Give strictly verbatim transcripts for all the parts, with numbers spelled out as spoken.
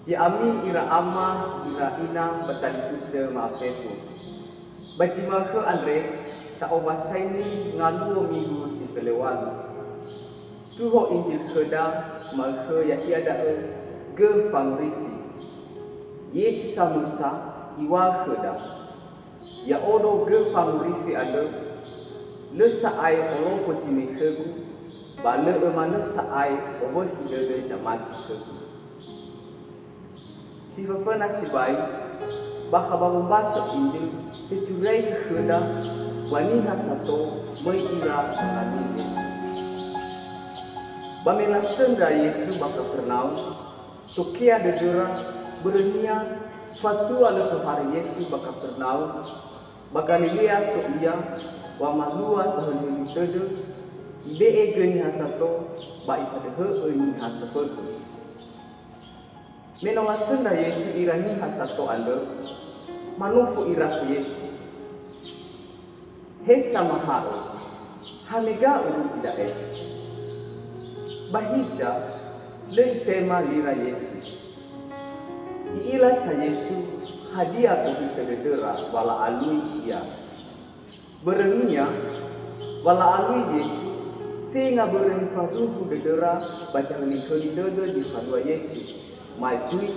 Ya'ami ira ama, ira ina ba talifusö ma'afefu. Ba zi ma'ökhö andre, ta'owasaini ngaluo minggu si felew̃alu. Tuho Injil khöda ma'ökhö, ya'ia da'ö gö fangorifi. Yesu samösa Iŵa'ö khöda, "Ya'odo gö fangorifi andrö, lö sa'ae olofo zi möi khögu, ba lö'ö manö sa'ae owökhi dödö zamati khögu." Si föföna sibai, bakha ba wombaso Injil, teturaigö khöda wa niha sato möi ira mangandrö Yesu. Ba me lasöndra Yesu ba Kapernaum, tokea dödöra, börönia fatua lö tohare Yesu ba Kapernaum, ba Galilea so Ia, wa malua sahölihöli tödö, Ibe'e gö niha sato, ba Ifadöhö'ö niha sofökhö. Me no lasöndra Yesu ira niha sato andrö, manofo ira khö Yesu, "He Samaha'ö, hane ga'u rugi da'e?" Ba hiza, lö itema lira Yesu. I'ila sa Yesu hadia gohitö dödöra wa la'alui Ia. Börönia, wa la'alui Yesu, tenga börö nifaduhu dödöra ba zahölihöli dödö zi falua Yesu, ma'e tui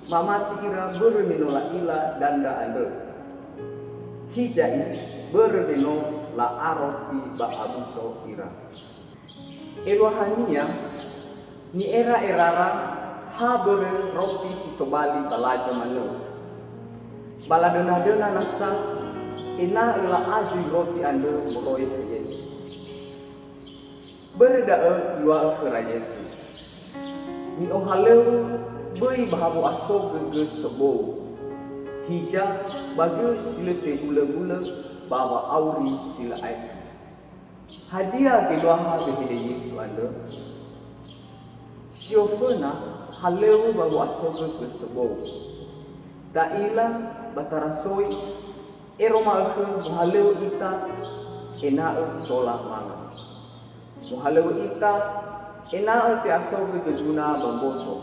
mamati ira börö me no la'ila dandra andrö. Hiza'i, börö me no la'a roti ba abuso ira. Eluahania, ni'era'erara ha börö roti si tobali ba lazo manö. Ba ladöna-döna nasa ena'ö la'a zui roti andrö moroi khö Yesu. Börö da'ö Iŵa'ö khöra Yesu, "Mi'ohalöŵö böi ba ha wo'asogö gö sobou, hiza ba gö si lö tebulöbulö ba wa'auri si lö aetu." Hadia geluaha wehede Yesu andrö? Si oföna halöŵö ba wo'asogö gö sobou. Ta'ila ba tarasoi, ero ma'ökhö mohalöŵö ita ena'ö tola manga. Mohalöŵö ita ena'ö te'asogö zoguna ba mboto.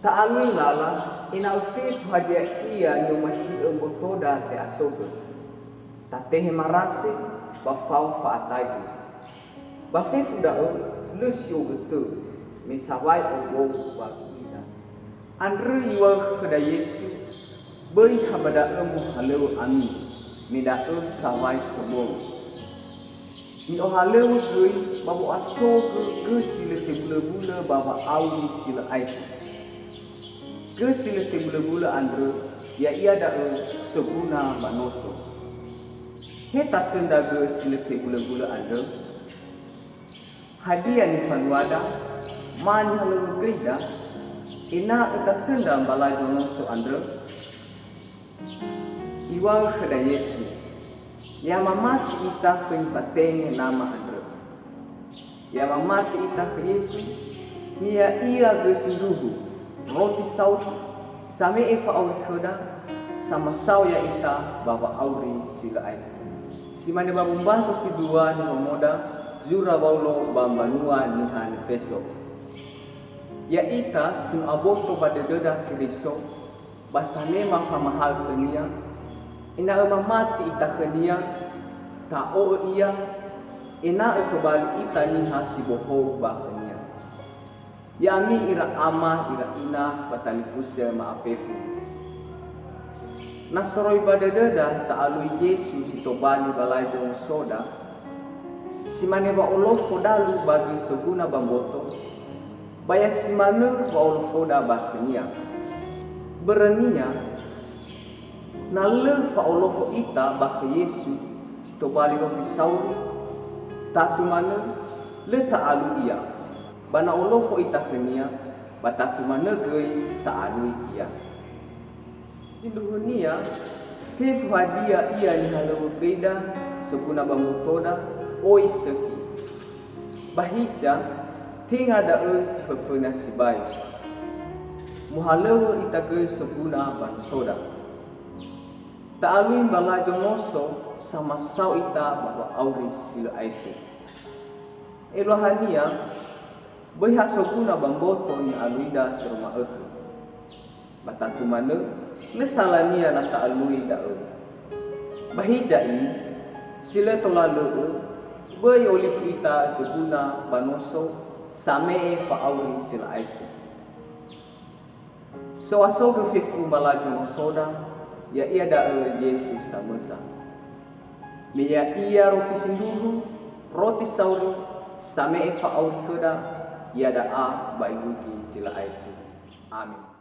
Ta'alui lala ena'ö fefu hadia ia ni'omasi'ö mbotoda te'asogö. Tatehe marase ba fao fa'ataigi. Ba fefu da'ö lö si ogötö, me sawai owo ba ida. Andrö Iŵa'ö khöda Yesu, "Böi ha ba da'ö mohalöŵö ami, me da'ö sawai sobou." Mi'ohalöŵö göi ba wo'asogö gö si lö tebulöbulö ba wa'auri si lö aetu. Gö si lö tebulöbulö andrö ya'ia da'ö soguna ba noso. He tasöndra gö si lö tebulöbulö andrö? Hadia nifaluada, ma nihalöŵö göida, ena'ö tasöndra ba lazo noso andrö? Iŵa'ö khöda Yesu, "Ya mamati ita khö nifatenge Nama andrö." Ya mamati ita khö Yesu, me ya'ia gö sindruhu, roti sauri, same'e fa'auri khöda, samasao ya'ita ba wa'auri si lö aetu. Si mane ba wombaso si dua nihomoda, zura Waulo ba mbanua niha Nefeso. Ya'ita si no aboto ba dödöda Keriso, ba sanema famahaö khö-Nia, ena'ö mamati ita khö-Nia, ta'o'ö Ia, ena'ö tobali ita niha si bohou ba khö-Nia. Ya'ami ira ama, ira ina, ba talifusö ma'afefu. Na soroi ba dödöda ta'alui Yesu si tobali ba lazo nosoda, si mane wa'olofo dalu ba göi soguna ba mboto, ba ya si manö wa'olofoda ba khö-Nia. Börönia, na lö fa'olofo ita ba khö Yesu si tobali roti sauri, tatu manö lö ta'alui Ia. Ba na olofo ita khö-Nia, ba tatu manö göi ta'alui Ia. Sindruhunia, fefu hadia ia nihalöŵö gõida soguna ba mbotoda, oi sökhi. Ba hiza, tenga da'ö zi föföna sibai. Mohalöŵö ita göi soguna ba nosoda. Ta'alui mbala zonoso samasao ita ba wa'auri si lö aetu. Eluahania, böi ha soguna ba mboto ni'aluida soroma ökhö. Ba tatu manö, lö salania na ta'alui da'ö. Ba hiza'i, si lö tola lö'ö, böi olifu ita zoguna ba noso same'e fa'auri si lö aetu. So'asogö fefu mbala zonosoda, ya'ia da'ö Yesu samösa. Me ya'ia roti sindruhu, roti sauri, same'e fa'auri khöda, iada'a ba irugi zi lö aetu. Amin.